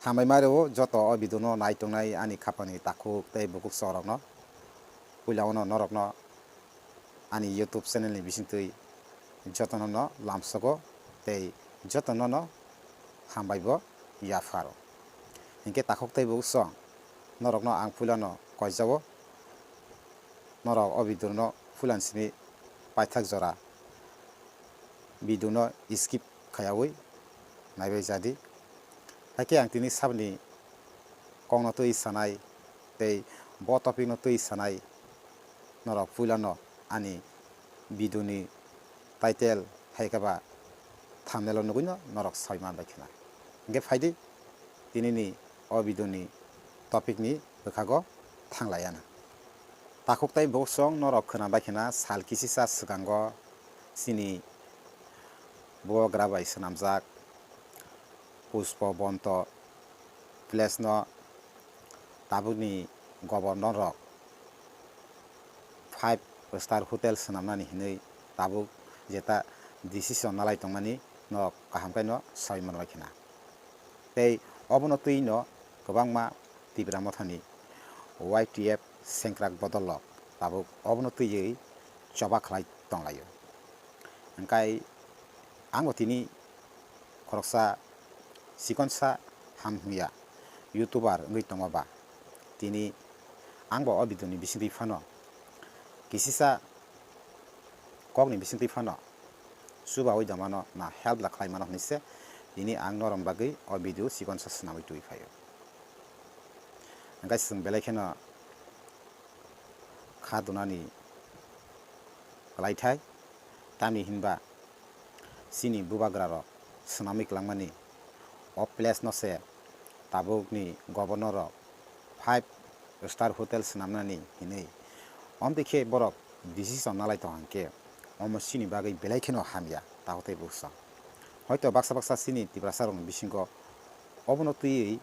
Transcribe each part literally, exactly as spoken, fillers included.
Hambai ma rwo joto o video no nai tongnai ani khapani takhuk tei bukhuk chwng rokno. Puila o no norokno ani YouTube channel ni bisingtwi jotono no lamsogo tei jotono no hambai bo yapharo. Hinkhe takhuk tei bukhuk chwng norokno ang puilano koijao. Norok o video no puilan simi paithak jora video no skip khayawi naibai jadi. Haikhe ang tini saboni kokno twi sanai tei bo topic no twi sanai norok puilano ani video ni title hai khe ba thumbnail o nugwi no norok sai man bai khna. Hinkhe phaidi tinini o video ni topic ni bwkhago thanglaiya na. Takhuk tei bukhuk chwng norok khwna bai khna sal kisisa swkango chini bubagra bai swnamjak Pushpa Bonto Palace no tabukni governor rok five star hotel swnamnani hinwi tabuk jeta decision nalai tongmani norok kaham khe no sai manbai khna. Tei obono twi no kwbangma Tipra Mothani Y T F sengkrak bodol rok tabuk obono twiwi choba khlai tonglaio. Hwnkhe ang bo tini khoroksa chikonsa hamya YouTuber wngwi tongma ba tini ang bo o video ni bisingtwi phano kisisa kokni bisingtwi phano chubawi tongmano na help da khlai mano hinwi se tini ang norok bagwi o video chikonsa swnamwi twi phaio. Hwnkhe chwng belai kheno kha dunani kwlaithai, tamni hinba chini bubagra rok swnamwi kwlangmani o place no se tabukni governor rok five star hotel swnamnani hinwi. Omtwi khe borok decision nalai tong hwnkhe omo chini bagwi belai kheno hamya takhuk tei bukhuk chwng. Hoito baksa baksa chini Tiprasa rokni bisingo obono twiwi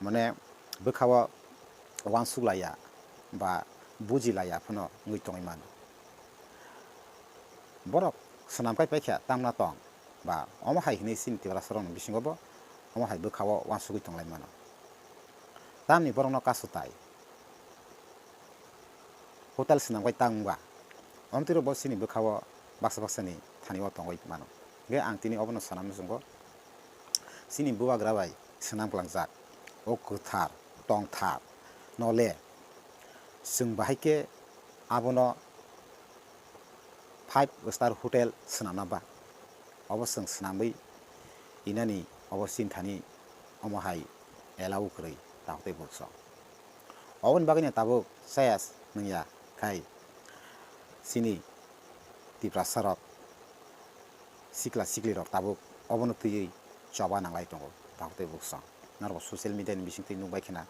mane bwkhao uansuk laiya ba buji laiya phano wngwi tongwi mano. Borok swnam kai paikha tamna tong ba omo hai hinwi chini Tiprasa rokni bisingo bo omo hai bwkhao uansugwi tonglai mano. Tamni borokno kasu tai hotel swnam kai tang wngba. Omtwi rok bo chini bwkhao baksa baksani thani o tongwi mano. Hwnkhe ang tini obono sana muchungo chini bubagra bai swnam kwlangjak o kwthar tongthar no le chwng bahai khe abono five star hotel swnamna ba? Obo chwng swnamwi inani obo chini thani omo hai allow kwrwi takhuk tei bukhuk chwng. Oboni bagwino tabuk chaya nungya khai chini Tiprasa rok sikla sikli rok tabuk obono twiwi choba nanglai tongo takhuk tei bukhuk chwng. Norok social media ni bisingtwi nukbai khna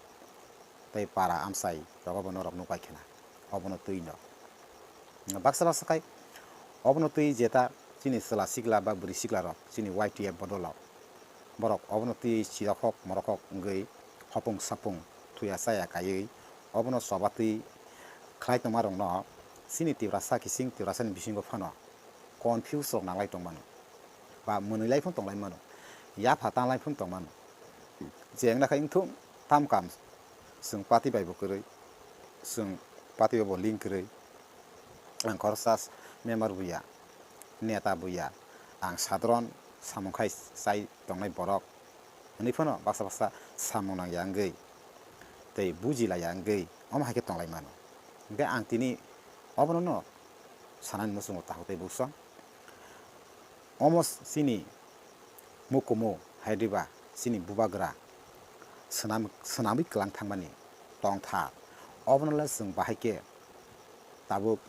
tei para amchai rogo bo norok nukbai khna obono twi no. Baksa baksa khai obono twi jeta chini chwla sikla ba bwrwi sikla rok chini Y T F bodol rok borok obono twi chirokhok morokhok wngwi hopung sapung thuya chaya kaiwi obono choba twi khlai tongma rokno chini Tiprasa kising Tiprasa ni bisingo phano confuse rok nanglai tongmano ba mwnwi lai phano tonglai mano yapha tanglai phano tongmano. Jengna khai wngthung tam kam chwng party bai bo kwrwi chwng party bai bo link kwrwi ang khoroksa member buya neta buya ang sadharon samung khai chai tongnai borok hwnwi phano baksa baksa samung nangya wngwi tei buji laiya wngwi omo hai khe tonglai mano. Hwnkhe ang tini obono no sanani muchungo takhuk tei bukhuk chwng. Omo chini mukumu hai diba chini bubagra swnam-, swnamwi kwlang thangmani tongthar. Obono le chwng bahai khe tabuk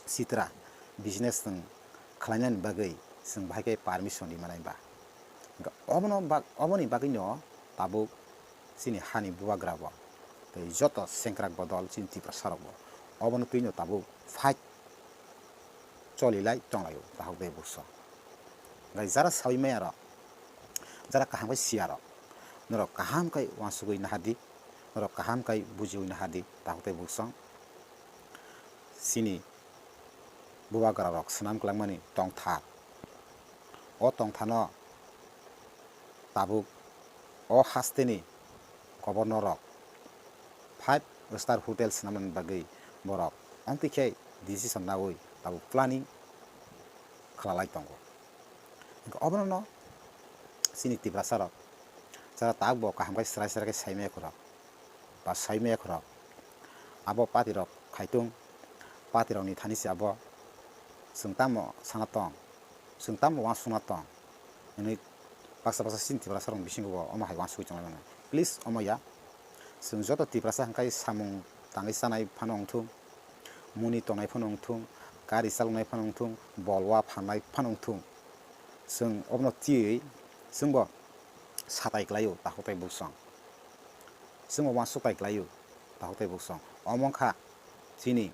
sitra business chwng khlainani bagwi chwng bahai khe permission ri manai ba? Obono bag-, oboni bagwino tabuk chini hani bubagra bo tei joto sengkrak bodol chini Tiprasa rok bo obono twino tabuk fight cholilai tonglaio takhuk tei bukhuk chwng. Hwnkhe jara saui maya rok, jara kaham khe siya rok, norok kaham khe uansugwi naha di, norok kaham khe bujiwi naha di takhuk tei bukhuk chwng. Chini bubagra rok swnam kwlangmani tongthar. O tongthano tabuk o hasteni governor rok five star hotel swnamnani bagwi borok amtwi khe decision naui tabuk planning khwlalai tongo. Hwnkhe obono no chini Tiprasa rok jara tabuk bo kaham khe srai srai khe saimaya khorok ba saimaya khorok abo party rok khaitung, party rokni thani se abo chwng tamo sana tong, chwng tamo uansukna tong hwnwi baksa baksa chini Tiprasa rokni bisingo bo omo hai uansugwi tonglai mano. Please omo ya, chwng joto Tiprasa hwnkhe samung tangwi chanai phano wngthung, muni tongnai phano wngthung, gari chaloknai phano wngthung, bolwa phanai phano wngthung, chwng obono twiwi chwngbo satai klaio takhuk tei buksong. Chwngbo uansuk tai klaio takhuk tei buksong. Omo wngkha chini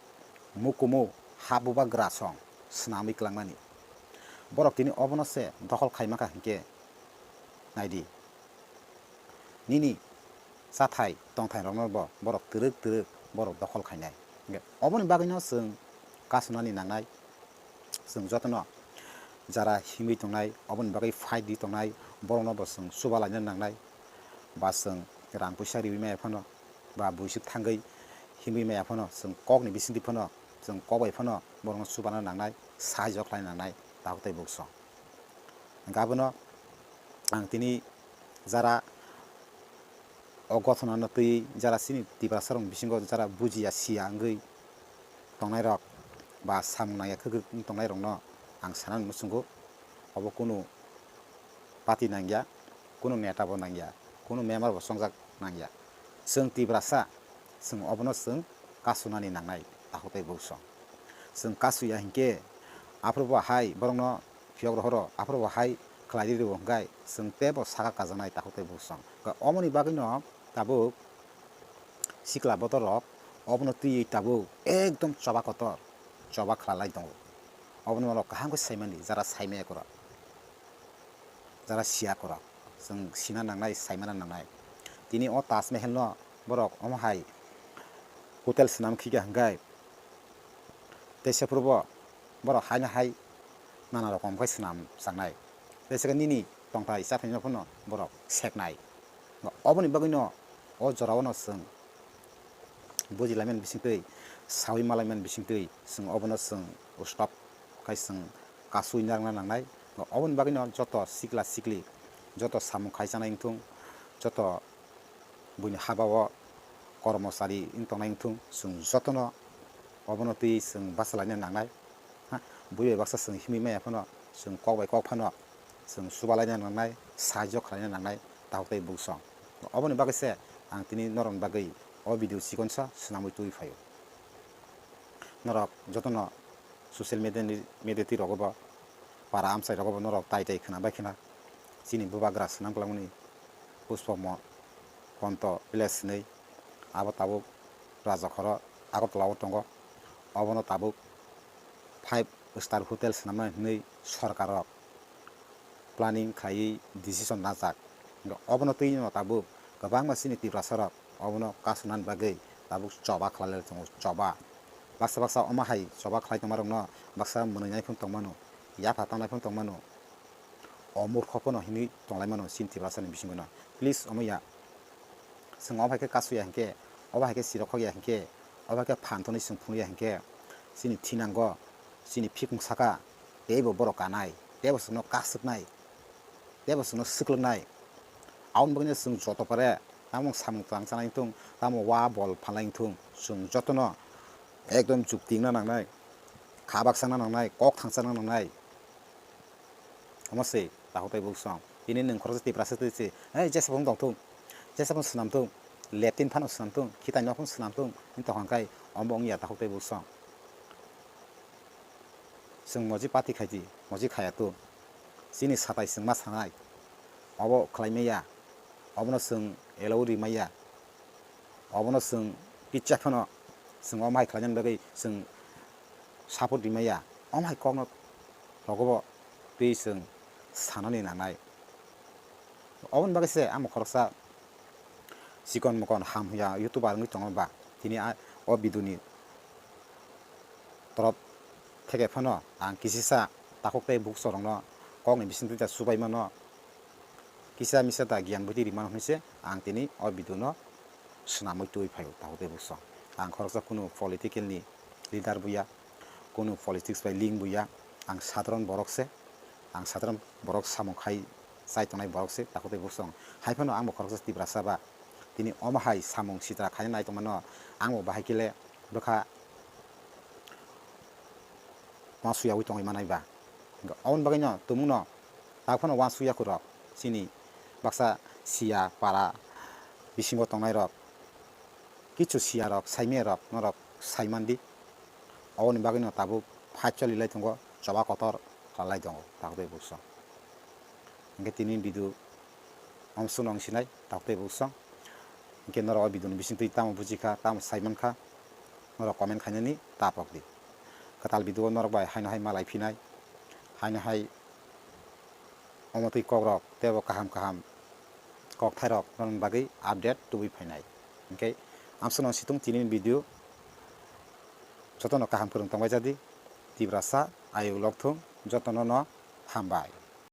mukumu ha bubagra song swnamwi kwlangnani. Borok tini obono se dokhol khaima kha hinkhe naidi. Nini chathai tongthai rokno bo borok twrwk twrwk borok dokhol khainai. Hinkhe oboni bagwino chwng kasunani nangnai. Chwng jotono jara himwi tongnai, oboni bagwi fight di tongnai, borokno bo chwng chuba laina nangnai, ba chwng rang puisa riwi maya phano, ba buisuk thangwi himwi maya phano, chwng kokni bisingtwi phano, chwng kok bai phano borokno chubana nangnai, sahajyo khlaina nangnai, takhuk tei buksong. Hwnkhe abono ang tini jara o gothonano twi jara chini Tiprasa rokni bisingo jara bujiya siya wngwi tongnairok ba samung nangya kwrwk wng tongnairokno ang sanani muchungo, obo kunu party nangya, kunu neta bo nangya, kunu member bo chongjak nangya. Chwng Tiprasa, chwng obono chwng kasunani nangnai takhuk tei buksong. Chwng kasuya hinkhe aphuru bo hai borokno phiyok rohoro, aphuru bo hai khlai rw hwnkhe chwng teibo saka kajaknai takhuk tei buksong. Hwnkhe omoni bagwino tabuk sikla botorok obono twiwi tabuk ekdom choba kotor, choba khwlalai tongo. Obono norok kaham khe saimani, jara saimaya khorok, jara siya khorok, chwng sina nangnai, saimana nangnai. Tini o Taj Mahal no borok omo hai hotel swnam khikha hwnkhe, teisa phuru bo borok haino hai nana rokom khe swnam changnai. Teisa khe nini tongthai chathaino phano borok seknai. Oboni bagwino o jorao no chwng buji laimani bisingtwi, saui ma laimani bisingtwi chwng obono chwng stop khai chwng kasui narwkna nangnai. Oboni bagwino joto sikla sikli, joto samung khai chanai wngthung, joto buini habao kormosari wng tongnai wngthung, chwng jotono obono twi chwng bachalaina nangnai. Ha, bui bai baksa chwng himwi maya phano, chwng kok bai kok phano chwng chubalaina nangnai, sahajyo khlaina nangnai, takhuk tei buksong. Oboni bagwi se ang tini norokni bagwi o video chikonsa swnamwi twiwi phaio. Norok jotono social media ni, media twi rogo bo, para amchai rogo bo norok tai tai khwna bai khwna chini bubagra swnam kwlangmani Pushpa Mo-, Konto village hinwi abo tabuk Rajakhoro Agartala o tongo. Obono tabuk five star hotel swnamnai hinwi sorkar rok planning khlaiwi decision najak. Obono twi no tabuk kwbangma chini Tiprasa rok obono kasunani bagwi tabuk choba khlai lai tongo, choba. Baksa baksa omo hai choba khlai tongma rokno baksa mwnwi nai phano tongmano, yapha tangnai phano tongmano. O murkho phano hinwi tonglaimano chini Tiprasani bisingo no. Please omo ya. Chwng obo hai khe kasuya hinkhe, obo hai khe sirok khokya hinkhe, obo hai khe phan thwnwi chwng phunukya hinkhe, chini thinango, chini phikung saka, teibo borok kanai, teibo chwngno kasuknai, teibo chwngno swklwknai. Aboni bagwino chwng joto pore tamo samung tang chanai wngthung, tamo wa bol phalnai wngthung, chwng jotono ekdom jukti wngna nangnai, kha baksa wngna nangnai, kok thangsa wngna nangnai. Omo se takhuk tei buksong. Tini nwng khoroksa Tiprasa twi se, "Hei, jesa phano tongthung, jesa phano swnamthung, leptin phano swnamthung, khitai nok phano swnamthung," hwn tongkha khe omo wngya takhuk tei buksong. Chwng moji party khaidi, moji khaya tu. Chini satai chwng ma sanai. Obo khlai maya. Obono chwng allow ri maya. Obono chwng kicha phano chwng omo hai khlainani bagwi chwng support ri maya. Omo hai kokno rogobo twi chwng sanani nangnai. Oboni bagwi se amo khoroksa chikon mokon ham ya YouTuber wngwi tongo ba tini a, o video ni torop theke phano ang kisisa takhuk tei bukchorokno kokni bisingtwi ta chubaimano. Kisa misa da giyan buidi rimano hinwi se ang tini o video no swnamwi twi phaio, takhuk tei buksong. Ang khoroksa kunu political ni leader buya, kunu politics bai link buya, ang sadharon borok se, ang sadharon borok samung khai chai tongnai borok se, takhuk tei buksong. Hai phano ang bo khoroksa Tiprasa ba, tini omo hai samung sitra khaina nai tongmano ang bo bahai khe le bwkha uansukyaui tongwi manai ba. Hwnkhe oboni bagwino tumungno tak phano uansukya khorok chini baksa siya para bisingo tongnairok, kichu siyarok, saimiyarok norok saimandi. Oboni bagwino tabuk fight cholilai tongo, choba kotor khlai tongo, takhuk tei buksong. Hwnkhe tini video omswkno wng sinai, takhuk tei buksong. Hwnkhe norok o video ni bisingtwi tamo bujikha, tamo saimankha, norok comment khainani ta pokdi. Kwtal video o norok bai haino hai malai phinai, haino hai omo twi kokrok teibo kaham kaham kokthairok norokni bagwi update tubui phainai. Hwnkhe amswkno situng tini video jotono kaham kwrwng tongbai jadi. Tiprasa ayuk lokthung jotono no hambai.